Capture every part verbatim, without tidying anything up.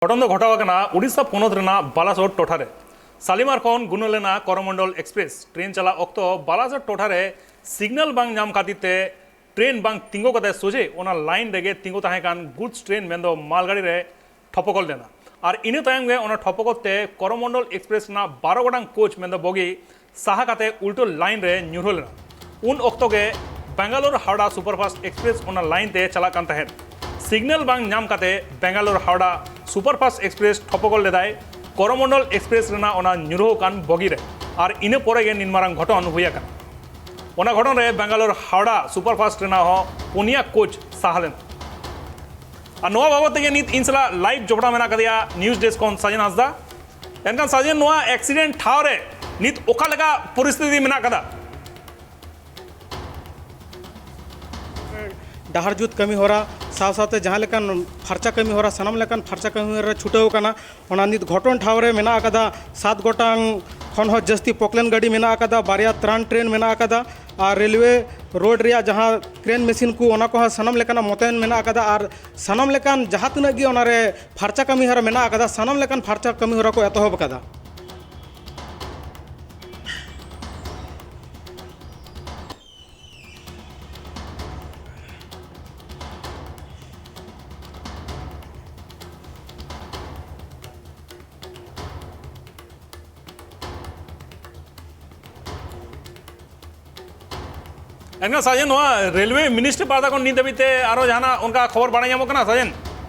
ᱜᱷᱚᱴᱚᱱ ᱫᱚ ᱜᱷᱚᱴᱟᱣ ᱟᱠᱟᱱᱟ ᱩᱰᱤᱥᱟ ᱯᱚᱱᱚᱛ ᱨᱮᱱᱟᱜ ᱵᱟᱞᱟᱥᱳᱨ ᱴᱚᱴᱷᱟ ᱨᱮ᱾ ᱥᱟᱞᱤᱢᱟᱨ ᱠᱷᱚᱱ ᱜᱩᱱᱟᱹ ᱞᱮᱱᱟ ᱠᱚᱨᱚᱢᱚᱱᱰᱚᱞ ᱮᱠᱥᱯᱨᱮᱥ ᱴᱨᱮᱱ ᱪᱟᱞᱟᱜ ᱚᱠᱛᱚ ᱵᱟᱞᱟᱥᱳᱨ ᱴᱚᱴᱷᱟ ᱨᱮ ᱥᱤᱜᱱᱟᱞ ᱵᱟᱝ ᱧᱟᱢ ᱠᱷᱟᱹᱛᱤᱨ ᱛᱮ ᱴᱨᱮᱱ ᱵᱟᱝ ᱛᱤᱸᱜᱩ ᱠᱟᱛᱮ ᱥᱚᱡᱷᱮ ᱚᱱᱟ ᱞᱟᱭᱤᱱ ᱨᱮᱜᱮ ᱛᱤᱸᱜᱩ ᱛᱟᱦᱮᱸ ᱠᱟᱱ ᱜᱩᱰᱥ ᱴᱨᱮᱱ ᱢᱮᱱᱫᱚ ᱢᱟᱞᱜᱟᱹᱰᱤ ᱨᱮ ᱴᱷᱚᱯᱚᱠᱚᱞ ᱞᱮᱱᱟ᱾ ᱟᱨ ᱤᱱᱟᱹ ᱛᱟᱭᱚᱢ ᱜᱮ ᱚᱱᱟ ᱴᱷᱚᱯᱚᱠᱚᱞ ᱛᱮ ᱠᱚᱨᱚᱢᱚᱱᱰᱚᱞ ᱮᱠᱥᱯᱨᱮᱥ ᱨᱮᱱᱟᱜ ᱵᱟᱨᱚ ᱜᱚᱴᱟᱝ ᱠᱳᱪ ᱢᱮᱱᱫᱚ ᱵᱚᱜᱤ ᱥᱟᱦᱟ ᱠᱟᱛᱮ ᱩᱞᱴᱟᱹ ᱞᱟᱭᱤᱱ ᱨᱮ ᱧᱩᱨᱦᱟᱹ ᱞᱮᱱᱟ᱾ ᱩᱱ ᱚᱠᱛᱚ ᱜᱮ ᱵᱮᱝᱜᱟᱞᱳᱨ ᱦᱟᱣᱲᱟ ᱥᱩᱯᱟᱨᱯᱷᱟᱥᱴ ᱮᱠᱥᱯᱨᱮᱥ ᱚᱱᱟ ᱞᱟᱭᱤᱱ ᱛᱮ ᱪᱟᱞᱟᱜ ᱠᱟᱱ ᱛᱟᱦᱮᱸᱫ᱾ ᱥᱤᱜᱱᱟᱞ ᱵᱟᱝ ᱧᱟᱢ ᱠᱟᱛᱮ ᱵᱮᱝᱜᱟᱞᱳᱨ ᱦᱟᱣᱲᱟ ᱥᱩᱯᱟᱨᱯᱷᱟᱥᱴ ᱮᱠᱥᱯᱨᱮᱥ ᱴᱷᱚᱯᱚᱠᱚᱞ ᱞᱮᱫᱟᱭ ᱠᱚᱨᱚᱢᱚᱱᱰᱚᱞ ᱮᱠᱥᱯᱨᱮᱥ ᱨᱮᱱᱟᱜ ᱚᱱᱟ ᱧᱩᱨᱦᱟᱹ ᱟᱠᱟᱱ ᱵᱚᱜᱤ ᱨᱮ᱾ ᱟᱨ ᱤᱱᱟᱹ ᱯᱚᱨᱮ ᱜᱮ ᱱᱤᱱ ᱢᱟᱨᱟᱝ ᱜᱷᱚᱴᱚᱱ ᱦᱩᱭ ᱟᱠᱟᱱᱟ᱾ ᱚᱱᱟ ᱜᱷᱚᱴᱚᱱ ᱨᱮ ᱵᱮᱝᱜᱟᱞᱳᱨ ᱦᱟᱣᱲᱟ ᱥᱩᱯᱟᱨᱯᱷᱟᱥᱴ ᱨᱮᱱᱟᱜ ᱦᱚᱸ ᱯᱩᱱᱭᱟ ᱠᱳᱪ ᱥᱟᱦᱟ ᱞᱮᱱᱟ᱾ ᱟᱨ ᱱᱚᱣᱟ ᱵᱟᱵᱚᱫ ᱛᱮᱜᱮ ᱱᱤᱛ ᱤᱧ ᱥᱟᱞᱟᱜ ᱞᱟᱭᱤᱵᱷ ᱡᱚᱯᱲᱟᱣ ᱢᱮᱱᱟᱜ ᱟᱠᱟᱫᱮᱭᱟ ᱱᱤᱭᱩᱡᱽ ᱰᱮᱥᱠ ᱠᱷᱚᱱ ᱥᱟᱡᱮᱱ ᱦᱟᱸᱥᱫᱟ᱾ ᱮᱱᱠᱷᱟᱱ ᱥᱟᱡᱮᱱ, ᱱᱚᱣᱟ ᱮᱠᱥᱤᱰᱮᱱᱴ ᱴᱷᱟᱶ ᱨᱮ ᱱᱤᱛ ᱚᱠᱟ ᱞᱮᱠᱟ ᱯᱚᱨᱤᱥᱛᱷᱤᱛᱤ ᱢᱮᱱᱟᱜ ᱟᱠᱟᱫᱟ? ᱰᱟᱦᱟᱨ ᱡᱩᱛ ᱠᱟᱹᱢᱤ ᱦᱚᱨᱟ ᱥᱟᱶ ᱥᱟᱶᱛᱮ ᱡᱟᱦᱟᱸ ᱞᱮᱠᱟᱱ ᱯᱷᱟᱨᱪᱟ ᱠᱟᱹᱢᱤ ᱦᱚᱨᱟ, ᱥᱟᱱᱟᱢ ᱞᱮᱠᱟᱱ ᱯᱷᱟᱨᱪᱟ ᱠᱟᱹᱢᱤ ᱦᱚᱨᱟ ᱨᱮ ᱪᱷᱩᱴᱟᱹᱣ ᱟᱠᱟᱱᱟ᱾ ᱚᱱᱟ ᱱᱤᱛ ᱜᱷᱚᱴᱚᱱ ᱴᱷᱟᱶ ᱨᱮ ᱢᱮᱱᱟᱜ ᱟᱠᱟᱫᱟ ᱥᱟᱛ ᱜᱚᱴᱟᱝ ᱠᱷᱚᱱ ᱦᱚᱸ ᱡᱟᱹᱥᱛᱤ ᱯᱚᱠᱞᱮᱱ ᱜᱟᱹᱰᱤ ᱢᱮᱱᱟᱜ ᱟᱠᱟᱫᱟ, ᱵᱟᱨᱭᱟ ᱛᱨᱟᱱ ᱴᱨᱮᱱ ᱢᱮᱱᱟᱜ ᱟᱠᱟᱫᱟ, ᱟᱨ ᱨᱮᱞᱣᱮ ᱨᱳᱰ ᱨᱮᱭᱟᱜ ᱡᱟᱦᱟᱸ ᱠᱨᱮᱱ ᱢᱮᱥᱤᱱ ᱠᱚ, ᱚᱱᱟ ᱠᱚᱦᱚᱸ ᱥᱟᱱᱟᱢ ᱞᱮᱠᱟᱱᱟᱜ ᱢᱚᱛᱟᱭᱚᱱ ᱢᱮᱱᱟᱜ ᱟᱠᱟᱫᱟ᱾ ᱟᱨ ᱥᱟᱱᱟᱢ ᱞᱮᱠᱟᱱ ᱡᱟᱦᱟᱸ ᱛᱤᱱᱟᱹᱜ ᱜᱮ ᱚᱱᱟᱨᱮ ᱯᱷᱟᱨᱪᱟ ᱠᱟᱹᱢᱤ ᱦᱚᱨᱟ ᱢᱮᱱᱟᱜ ᱟᱠᱟᱫᱟ, ᱥᱟᱱᱟᱢ ᱞᱮᱠᱟᱱ ᱯᱷᱟᱨᱪᱟ ᱠᱟᱹᱢᱤ ᱦᱚᱨᱟ ᱠᱚ ᱮᱛᱚᱦᱚᱵ ᱟᱠᱟᱫᱟ᱾ ᱮᱱᱠᱷᱟᱱ ᱥᱟᱡᱮᱱ, ᱱᱚᱣᱟ ᱨᱮᱞᱣᱮ ᱢᱤᱱᱤᱥᱴᱨᱤ ᱯᱟᱦᱴᱟ ᱠᱷᱚᱱ ᱱᱤᱛ ᱫᱷᱟᱹᱵᱤᱡ ᱛᱮ ᱟᱨᱚ ᱡᱟᱦᱟᱱᱟᱜ ᱚᱱᱠᱟ ᱠᱷᱚᱵᱚᱨ ᱵᱟᱲᱟᱭ ᱧᱟᱢᱚᱜ ᱠᱟᱱᱟ ᱥᱟᱡᱮᱱ?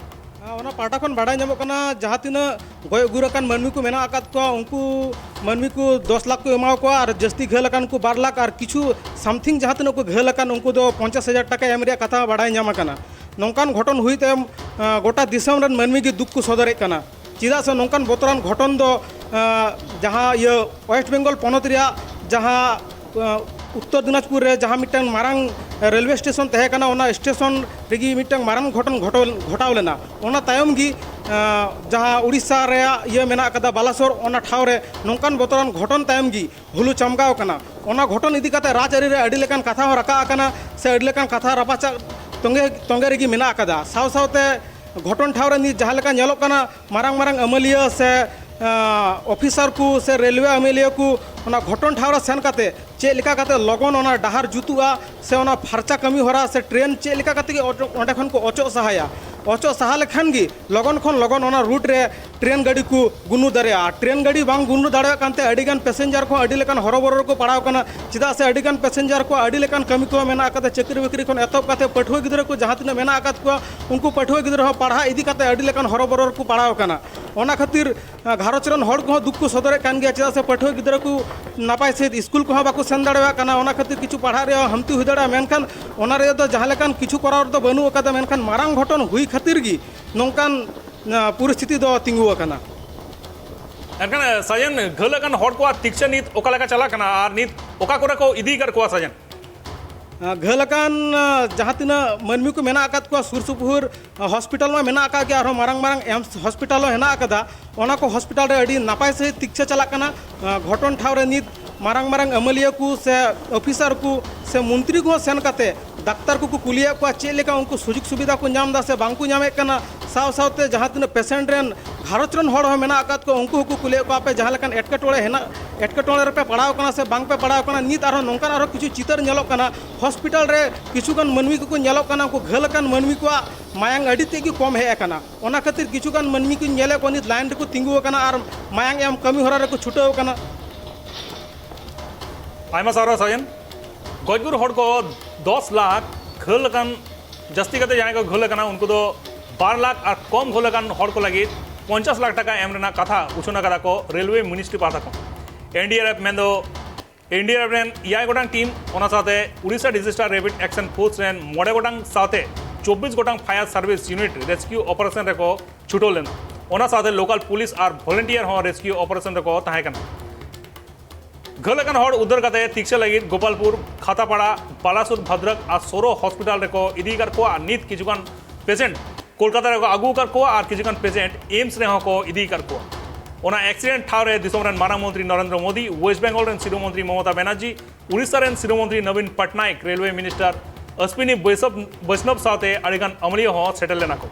ᱦᱮᱸ, ᱚᱱᱟ ᱯᱟᱦᱴᱟ ᱠᱷᱚᱱ ᱵᱟᱲᱟᱭ ᱧᱟᱢᱚᱜ ᱠᱟᱱᱟ, ᱡᱟᱦᱟᱸ ᱛᱤᱱᱟᱹᱜ ᱜᱚᱡ ᱟᱹᱜᱩᱨ ᱟᱠᱟᱱ ᱢᱟᱹᱱᱢᱤ ᱠᱚ ᱢᱮᱱᱟᱜ ᱟᱠᱟᱫ ᱠᱚᱣᱟ, ᱩᱱᱠᱩ ᱢᱟᱹᱱᱢᱤ ᱠᱚ ᱫᱚᱥ ᱞᱟᱠᱷ ᱠᱚ ᱮᱢᱟ ᱠᱚᱣᱟ ᱟᱨ ᱡᱟᱹᱥᱛᱤ ᱜᱷᱟᱹᱞ ᱟᱠᱟᱱ ᱠᱚ ᱵᱟᱨ ᱞᱟᱠᱷ ᱟᱨ ᱠᱤᱪᱷᱩ ᱥᱟᱢᱛᱷᱤᱝ ᱡᱟᱦᱟᱸ ᱛᱤᱱᱟᱹᱜ ᱠᱚ ᱜᱷᱟᱹᱞ ᱟᱠᱟᱱ, ᱩᱱᱠᱩ ᱫᱚ ᱯᱚᱧᱪᱟᱥ ᱦᱟᱡᱟᱨ ᱴᱟᱠᱟ ᱮᱢ ᱨᱮᱭᱟᱜ ᱠᱟᱛᱷᱟ ᱵᱟᱲᱟᱭ ᱧᱟᱢ ᱟᱠᱟᱱᱟ᱾ ᱱᱚᱝᱠᱟᱱ ᱜᱷᱚᱴᱚᱱ ᱦᱩᱭ ᱛᱟᱭᱚᱢ, ᱟᱸ, ᱜᱚᱴᱟ ᱫᱤᱥᱚᱢ ᱨᱮᱱ ᱢᱟᱹᱱᱢᱤ ᱜᱮ ᱫᱩᱠ ᱠᱚ ᱥᱚᱫᱚᱨᱮᱫ ᱠᱟᱱᱟ᱾ ᱪᱮᱫᱟᱜ ᱥᱮ ᱱᱚᱝᱠᱟᱱ ᱵᱚᱛᱚᱨᱟᱱ ᱜᱷᱚᱴᱚᱱ ᱫᱚ, ᱟᱸ, ᱡᱟᱦᱟᱸ ᱤᱭᱟᱹ ᱳᱭᱮᱥᱴ ᱵᱮᱝᱜᱚᱞ ᱯᱚᱱᱚᱛ ᱨᱮᱭᱟᱜ ᱡᱟᱦᱟᱸ, ᱟᱸ, ᱩᱛᱛᱚᱨ ᱫᱤᱱᱟᱡᱽᱯᱩᱨ ᱨᱮ ᱡᱟᱦᱟᱸ ᱢᱤᱫᱴᱟᱝ ᱢᱟᱨᱟᱝ ᱨᱮᱞᱣᱮ ᱥᱴᱮᱥᱚᱱ ᱛᱟᱦᱮᱸ ᱠᱟᱱᱟ, ᱚᱱᱟ ᱥᱴᱮᱥᱚᱱ ᱨᱮᱜᱮ ᱢᱤᱫᱴᱟᱝ ᱢᱟᱨᱟᱝ ᱜᱷᱚᱴᱚᱱ ᱜᱷᱚᱴᱟᱣ, ᱜᱷᱚᱴᱟᱣ ᱞᱮᱱᱟ᱾ ᱚᱱᱟ ᱛᱟᱭᱚᱢ ᱜᱮ, ᱟᱸ, ᱡᱟᱦᱟᱸ ᱩᱲᱤᱥᱥᱟ ᱨᱮᱭᱟᱜ ᱤᱭᱟᱹ ᱢᱮᱱᱟᱜ ᱟᱠᱟᱫᱟ ᱵᱟᱞᱟᱥᱳᱨ, ᱚᱱᱟ ᱴᱷᱟᱶ ᱨᱮ ᱱᱚᱝᱠᱟᱱ ᱵᱚᱛᱚᱨᱟᱱ ᱜᱷᱚᱴᱚᱱ ᱛᱟᱭᱚᱢ ᱜᱮ ᱦᱩᱞᱩ ᱪᱟᱢᱜᱟᱣ ᱠᱟᱱᱟ᱾ ᱚᱱᱟ ᱜᱷᱚᱴᱚᱱ ᱤᱫᱤ ᱠᱟᱛᱮ ᱨᱟᱡᱽᱟᱹᱨᱤ ᱨᱮ ᱟᱹᱰᱤ ᱞᱮᱠᱟᱱ ᱠᱟᱛᱷᱟ ᱦᱚᱸ ᱨᱟᱠᱟᱵ ᱟᱠᱟᱱᱟ ᱥᱮ ᱟᱹᱰᱤ ᱞᱮᱠᱟᱱ ᱠᱟᱛᱷᱟ ᱨᱟᱯᱟᱪᱟᱜ ᱛᱚᱸᱜᱮ, ᱛᱚᱸᱜᱮ ᱨᱮᱜᱮ ᱢᱮᱱᱟᱜ ᱟᱠᱟᱫᱟ᱾ ᱥᱟᱶ ᱥᱟᱶᱛᱮ ᱜᱷᱚᱴᱚᱱ ᱴᱷᱟᱶ ᱨᱮ ᱱᱤᱛ ᱡᱟᱦᱟᱸ ᱞᱮᱠᱟ ᱧᱮᱞᱚᱜ ᱠᱟᱱᱟ, ᱢᱟᱨᱟᱝ ᱢᱟᱨᱟᱝ ᱟᱹᱢᱟᱹᱞᱤᱭᱟᱹ ᱥᱮ, ᱟᱸ, ᱚᱯᱷᱤᱥᱟᱨ ᱠᱚ ᱥᱮ ᱨᱮᱞᱣᱮ ᱟᱹᱢᱟᱹᱞᱤᱭᱟᱹ ᱠᱚ ᱚᱱᱟ ᱜᱷᱚᱴᱚᱱ ᱴᱷᱟᱶ ᱨᱮ ᱥᱮᱱ ᱠᱟᱛᱮ ᱪᱮᱫ ᱞᱮᱠᱟ ᱠᱟᱛᱮ ᱞᱚᱜᱚᱱ ᱚᱱᱟ ᱰᱟᱦᱟᱨ ᱡᱩᱛᱩᱜᱼᱟ ᱥᱮ ᱚᱱᱟ ᱯᱷᱟᱨᱪᱟ ᱠᱟᱹᱢᱤ ᱦᱚᱨᱟ ᱥᱮ ᱴᱨᱮᱱ ᱪᱮᱫ ᱞᱮᱠᱟ ᱠᱟᱛᱮ ᱜᱮ ᱚᱸᱰᱮ ᱠᱷᱚᱱ ᱠᱚ ᱚᱪᱚᱜ ᱥᱟᱦᱟᱭᱟ᱾ ᱚᱪᱚᱜ ᱥᱟᱦᱟ ᱞᱮᱠᱷᱟᱱ ᱜᱮ ᱞᱚᱜᱚᱱ ᱠᱷᱚᱱ ᱞᱚᱜᱚᱱ ᱚᱱᱟ ᱨᱩᱴ ᱨᱮ ᱴᱨᱮᱱ ᱜᱟᱹᱰᱤ ᱠᱚ ᱜᱩᱱᱩ ᱫᱟᱲᱮᱭᱟᱜᱼᱟ᱾ ᱴᱨᱮᱱ ᱜᱟᱹᱰᱤ ᱵᱟᱝ ᱜᱩᱱᱩ ᱫᱟᱲᱮᱭᱟᱜ ᱠᱟᱱᱛᱮ ᱟᱹᱰᱤᱜᱟᱱ ᱯᱮᱥᱮᱧᱡᱟᱨ ᱠᱚᱦᱚᱸ ᱟᱹᱰᱤ ᱞᱮᱠᱟᱱ ᱦᱚᱨᱚᱵᱚᱨᱚ ᱨᱮᱠᱚ ᱯᱟᱲᱟᱣ ᱠᱟᱱᱟ᱾ ᱪᱮᱫᱟᱜ ᱥᱮ ᱟᱹᱰᱤᱜᱟᱱ ᱯᱮᱥᱮᱧᱡᱟᱨ ᱠᱚᱣᱟᱜ ᱟᱹᱰᱤ ᱞᱮᱠᱟᱱ ᱠᱟᱹᱢᱤ ᱠᱚ ᱢᱮᱱᱟᱜ ᱟᱠᱟᱫᱟ᱾ ᱪᱟᱹᱠᱨᱤ ᱵᱟᱹᱠᱨᱤ ᱠᱷᱚᱱ ᱮᱛᱚᱦᱚᱵ ᱠᱟᱛᱮ ᱯᱟᱹᱴᱷᱩᱣᱟᱹ ᱜᱤᱫᱽᱨᱟᱹ ᱠᱚ ᱡᱟᱦᱟᱸ ᱛᱤᱱᱟᱹᱜ ᱢᱮᱱᱟᱜ ᱟᱠᱟᱫ ᱠᱚᱣᱟ, ᱩᱱᱠᱩ ᱯᱟᱹᱴᱷᱩᱣᱟᱹ ᱜᱤᱫᱽᱨᱟᱹ ᱦᱚᱸ ᱯᱟᱲᱦᱟᱜ ᱤᱫᱤ ᱠᱟᱛᱮ ᱟᱹᱰᱤ ᱞᱮᱠᱟᱱ ᱦᱚᱨᱚᱵᱚᱨᱚ ᱨᱮᱠᱚ ᱯᱟᱲᱟᱣ ᱠᱟᱱᱟ᱾ ᱚᱱᱟ ᱠᱷᱟᱹᱛᱤᱨ, ᱟ, ᱜᱷᱟᱨᱚᱸᱡᱽ ᱨᱮᱱ ᱦᱚᱲ ᱠᱚᱦᱚᱸ ᱫᱩᱠ ᱠᱚ ᱥᱚᱫᱚᱨᱮᱫ ᱠᱟᱱ ᱜᱮᱭᱟ᱾ ᱪᱮᱫᱟᱜ ᱥᱮ ᱯᱟᱹᱴᱷᱩᱣᱟᱹ ᱜᱤᱫᱽᱨᱟᱹ ᱠᱚ ᱱᱟᱯᱟᱭ ᱥᱟᱺᱦᱤᱡ ᱥᱠᱩᱞ ᱠᱚᱦᱚᱸ ᱵᱟᱠᱚ ᱥᱮᱱ ᱫᱟᱲᱮᱭᱟᱜ ᱠᱟᱱᱟ᱾ ᱚᱱᱟ ᱠᱷᱟᱹᱛᱤᱨ ᱠᱤᱪᱷᱩ ᱯᱟᱲᱦᱟᱜ ᱨᱮᱭᱟᱜ ᱦᱟᱹᱢᱴᱤ ᱦᱩᱭ ᱫᱟᱲᱮᱭᱟᱜᱼᱟ, ᱢᱮᱱᱠᱷᱟᱱ ᱚᱱᱟ ᱨᱮᱭᱟᱜ ᱫᱚ ᱡᱟᱦᱟᱸ ᱞᱮᱠᱟᱱ ᱠᱤᱪᱷᱩ ᱠᱚᱨᱟᱣ ᱨᱮᱫᱚ ᱵᱟᱹᱱᱩᱜ ᱟᱠᱟᱫᱟ᱾ ᱢᱮᱱᱠᱷᱟᱱ ᱢᱟᱨᱟᱝ ᱜᱷᱚᱴᱚᱱ ᱦᱩᱭ ᱠᱷᱟᱹᱛᱤᱨ ᱜᱮ ᱱᱚᱝᱠᱟᱱ, ᱟ, ᱯᱚᱨᱤᱥᱛᱷᱤᱛᱤ ᱫᱚ ᱛᱤᱸᱜᱩ ᱟᱠᱟᱱᱟ᱾ ᱮᱱᱠᱷᱟᱱ, ᱥᱟᱡᱮᱱ, ᱜᱷᱟᱹᱞ ᱟᱠᱟᱱ ᱦᱚᱲ ᱠᱚᱣᱟᱜ ᱛᱤᱠᱪᱷᱟᱹ ᱱᱤᱛ ᱚᱠᱟ ᱞᱮᱠᱟ ᱪᱟᱞᱟᱜ ᱠᱟᱱᱟ ᱟᱨ ᱱᱤᱛ ᱚᱠᱟ ᱠᱚᱨᱮ ᱠᱚ ᱤᱫᱤ ᱟᱠᱟᱫ ᱠᱚᱣᱟ, ᱥᱟᱡᱮᱱ? ᱟ, ᱜᱷᱟᱹᱞ ᱟᱠᱟᱱ, ᱟ, ᱡᱟᱦᱟᱸ ᱛᱤᱱᱟᱹᱜ ᱢᱟᱹᱱᱢᱤ ᱠᱚ ᱢᱮᱱᱟᱜ ᱟᱠᱟᱫ ᱠᱚᱣᱟ ᱥᱩᱨ ᱥᱩᱯᱩᱨ, ᱟ, ᱦᱚᱥᱯᱤᱴᱟᱞ ᱢᱟ ᱢᱮᱱᱟᱜ ᱟᱠᱟᱫ ᱜᱮ, ᱟᱨᱦᱚᱸ ᱢᱟᱨᱟᱝ ᱢᱟᱨᱟᱝ ᱮᱢᱥ ᱦᱚᱥᱯᱤᱴᱟᱞ ᱦᱚᱸ ᱦᱮᱱᱟᱜ ᱟᱠᱟᱫᱟ᱾ ᱚᱱᱟ ᱠᱚ ᱦᱚᱥᱯᱤᱴᱟᱞ ᱨᱮ ᱟᱹᱰᱤ ᱱᱟᱯᱟᱭ ᱥᱟᱺᱦᱤᱡ ᱛᱤᱠᱪᱷᱟᱹ ᱪᱟᱞᱟᱜ ᱠᱟᱱᱟ᱾ ᱟ, ᱜᱷᱚᱴᱚᱱ ᱴᱷᱟᱶ ᱨᱮ ᱱᱤᱛ ᱢᱟᱨᱟᱝ ᱢᱟᱨᱟᱝ ᱟᱹᱢᱟᱹᱞᱤᱭᱟᱹ ᱠᱚ ᱥᱮ ᱚᱯᱷᱤᱥᱟᱨ ᱠᱚ ᱥᱮ ᱢᱚᱱᱛᱨᱤ ᱠᱚᱦᱚᱸ ᱥᱮᱱ ᱠᱟᱛᱮ ᱰᱟᱠᱛᱟᱨ ᱠᱚᱠᱚ ᱠᱩᱞᱤᱭᱮᱫ ᱠᱚᱣᱟ ᱪᱮᱫ ᱞᱮᱠᱟ ᱩᱱᱠᱩ ᱥᱩᱡᱳᱜᱽ ᱥᱩᱵᱤᱫᱷᱟ ᱠᱚ ᱧᱟᱢ ᱮᱫᱟ ᱥᱮ ᱵᱟᱝ ᱠᱚ ᱧᱟᱢᱮᱫ ᱠᱟᱱᱟ᱾ ᱥᱟᱶ ᱥᱟᱶᱛᱮ ᱡᱟᱦᱟᱸ ᱛᱤᱱᱟᱹᱜ ᱯᱮᱥᱮᱱᱴ ᱨᱮᱱ ᱜᱷᱟᱨᱚᱸᱡᱽ ᱨᱮᱱ ᱦᱚᱲ ᱦᱚᱸ ᱢᱮᱱᱟᱜ ᱟᱠᱟᱫ ᱠᱚᱣᱟ, ᱩᱱᱠᱩ ᱦᱚᱸᱠᱚ ᱠᱩᱞᱤᱭᱮᱫ ᱠᱚᱣᱟ, ᱟᱯᱮ ᱡᱟᱦᱟᱸ ᱞᱮᱠᱟᱱ ᱮᱴᱠᱮᱴᱚᱬᱮ ᱦᱮᱱᱟᱜ, ᱮᱴᱠᱮᱴᱚᱬᱮ ᱨᱮᱯᱮ ᱯᱟᱲᱟᱣ ᱠᱟᱱᱟ ᱥᱮ ᱵᱟᱝ ᱯᱮ ᱯᱟᱲᱟᱣ ᱠᱟᱱᱟ? ᱱᱤᱛ ᱟᱨᱦᱚᱸ ᱱᱚᱝᱠᱟᱱ ᱟᱨᱦᱚᱸ ᱠᱤᱪᱷᱩ ᱪᱤᱛᱟᱹᱨ ᱧᱮᱞᱚᱜ ᱠᱟᱱᱟ, ᱦᱚᱥᱯᱤᱴᱟᱞ ᱨᱮ ᱠᱤᱪᱷᱩ ᱜᱟᱱ ᱢᱟᱹᱱᱢᱤ ᱠᱚᱠᱚ ᱧᱮᱞᱚᱜ ᱠᱟᱱᱟ, ᱩᱱᱠᱩ ᱜᱷᱟᱹᱞ ᱟᱠᱟᱱ ᱢᱟᱹᱱᱢᱤ ᱠᱚᱣᱟᱜ ᱢᱟᱭᱟᱝ ᱟᱹᱰᱤ ᱛᱮᱫ ᱜᱮ ᱠᱚᱢ ᱦᱮᱡ ᱟᱠᱟᱱᱟ᱾ ᱚᱱᱟ ᱠᱷᱟᱹᱛᱤᱨ ᱠᱤᱪᱷᱩ ᱜᱟᱱ ᱢᱟᱹᱱᱢᱤ ᱠᱚᱧ ᱧᱮᱞᱮᱫ ᱠᱚᱣᱟ ᱱᱤᱛ ᱞᱟᱭᱤᱱ ᱨᱮᱠᱚ ᱛᱤᱸᱜᱩ ᱟᱠᱟᱱᱟ ᱟᱨ ᱢᱟᱭᱟᱝ ᱮᱢ ᱠᱟᱹᱢᱤ ᱦᱚᱨᱟ ᱨᱮᱠᱚ ᱪᱷᱩᱴᱟᱹᱣ ᱟᱠᱟᱱᱟ᱾ ᱟᱭᱢᱟ ᱥᱟᱨᱦᱟᱣ ᱥᱟᱡᱮᱱ᱾ ᱜᱚᱡ ᱜᱩᱨ ᱦᱚᱲ ᱠᱚ ᱫᱚᱥ ᱞᱟᱠᱷ, ᱜᱷᱟᱹᱞ ᱟᱠᱟᱱ, ᱡᱟᱹᱥᱛᱤ ᱠᱟᱛᱮ ᱡᱟᱦᱟᱸᱭ ᱠᱚ ᱜᱷᱟᱹᱞ ᱟᱠᱟᱱᱟ ᱩᱱᱠᱩ ᱫᱚ ᱵᱟᱨ ᱞᱟᱠᱷ ᱟᱨ ᱠᱚᱢ ᱜᱷᱟᱹᱞ ᱟᱠᱟᱱ ᱦᱚᱲ ᱠᱚ ᱞᱟᱹᱜᱤᱫ ᱯᱚᱧᱪᱟᱥ ᱞᱟᱠᱷ ᱴᱟᱠᱟ ᱮᱢ ᱨᱮᱱᱟᱜ ᱠᱟᱛᱷᱟ ᱩᱪᱷᱟᱹᱱ ᱟᱠᱟᱫᱟ ᱠᱚ ᱨᱮᱞᱣᱮ ᱢᱤᱱᱤᱥᱴᱨᱤ ᱯᱟᱦᱴᱟ ᱠᱷᱚᱱ᱾ ᱮᱱ ᱰᱤ ᱟᱨ ᱮᱯᱷ ᱢᱮᱱᱫᱚ ᱮᱱ ᱰᱤ ᱟᱨ ᱮᱯᱷ ᱨᱮᱱ ᱮᱭᱟᱭ ᱜᱚᱴᱟᱝ ᱴᱤᱢ, ᱚᱱᱟ ᱥᱟᱶᱛᱮ ᱩᱲᱤᱥᱥᱟ ᱰᱤᱡᱟᱥᱴᱟᱨ ᱨᱮᱯᱤᱰ ᱮᱠᱥᱚᱱ ᱯᱷᱳᱨᱥ ᱨᱮᱱ ᱢᱚᱬᱮ ᱜᱚᱴᱟᱝ ᱥᱟᱶᱛᱮ ᱪᱚᱵᱵᱤᱥ ᱜᱚᱴᱟᱝ fire service unit rescue operation ᱨᱮᱠᱚ ᱪᱷᱩᱴᱟᱹᱣ ᱞᱮᱱᱟ᱾ ᱚᱱᱟ ᱥᱟᱶᱛᱮ ᱞᱳᱠᱟᱞ ᱯᱩᱞᱤᱥ ᱟᱨ ᱵᱷᱚᱞᱮᱱᱴᱤᱭᱟᱨ ᱦᱚᱸ ᱨᱮᱥᱠᱤᱭᱩ ᱚᱯᱟᱨᱮᱥᱚᱱ ᱨᱮᱠᱚ ᱛᱟᱦᱮᱸ ᱠᱟᱱᱟ᱾ ᱜᱷᱟᱹᱞ ᱟᱠᱟᱱ ᱦᱚᱲ ᱩᱫᱽᱫᱷᱟᱹᱨ ᱠᱟᱛᱮ ᱛᱤᱠᱥᱟ ᱞᱟᱹᱜᱤᱫ ᱜᱳᱯᱟᱞᱯᱩᱨ, ᱠᱷᱟᱛᱟᱯᱟᱲᱟ, ᱵᱟᱞᱟᱥᱳᱨ, ᱵᱷᱟᱫᱨᱟᱠ ᱟᱨ ᱥᱳᱨᱳ ᱦᱚᱥᱯᱤᱴᱟᱞ ᱨᱮᱠᱚ ᱤᱫᱤ ᱟᱠᱟᱫ ᱠᱚᱣᱟ᱾ ᱟᱨ ᱱᱤᱛ ᱠᱤᱪᱷᱩ ᱜᱟᱱ ᱯᱮᱥᱮᱱᱴ ᱠᱳᱞᱠᱟᱛᱟ ᱨᱮᱠᱚ ᱟᱹᱜᱩ ᱟᱠᱟᱫ ᱠᱚᱣᱟ ᱟᱨ ᱠᱤᱪᱷᱩ ᱜᱟᱱ ᱯᱮᱥᱮᱱᱴ ᱮᱢᱥ ᱨᱮᱦᱚᱸ ᱠᱚ ᱤᱫᱤ ᱟᱠᱟᱫ ᱠᱚᱣᱟ᱾ ᱚᱱᱟ ᱮᱠᱥᱤᱰᱮᱱᱴ ᱴᱷᱟᱶ ᱨᱮ ᱫᱤᱥᱚᱢ ᱨᱮᱱ ᱢᱟᱨᱟᱝ ᱢᱚᱱᱛᱨᱤ ᱱᱚᱨᱮᱱᱫᱨᱚ ᱢᱳᱫᱤ, ᱣᱮᱥᱴ ᱵᱮᱝᱜᱚᱞ ᱨᱮᱱ ᱥᱤᱨᱟᱹ ᱢᱚᱱᱛᱨᱤ ᱢᱚᱢᱚᱛᱟ ᱵᱮᱱᱟᱨᱡᱤ, ᱩᱲᱤᱥᱥᱟ ᱨᱮᱱ ᱥᱤᱨᱟᱹ ᱢᱚᱱᱛᱨᱤ ᱱᱚᱵᱤᱱ ᱯᱚᱴᱱᱟᱭᱮᱠ, ᱨᱮᱞᱣᱮ ᱢᱤᱱᱤᱥᱴᱟᱨ ᱚᱥᱯᱤᱱᱤ ᱵᱚᱭᱥᱚᱵ-, ᱵᱚᱭᱥᱱᱚᱵ ᱥᱟᱶᱛᱮ ᱟᱹᱰᱤᱜᱟᱱ ᱟᱹᱢᱟᱹᱞᱤᱭᱟᱹ ᱦᱚᱸ ᱥᱮᱴᱮᱨ ᱞᱮᱱᱟ ᱠᱚ᱾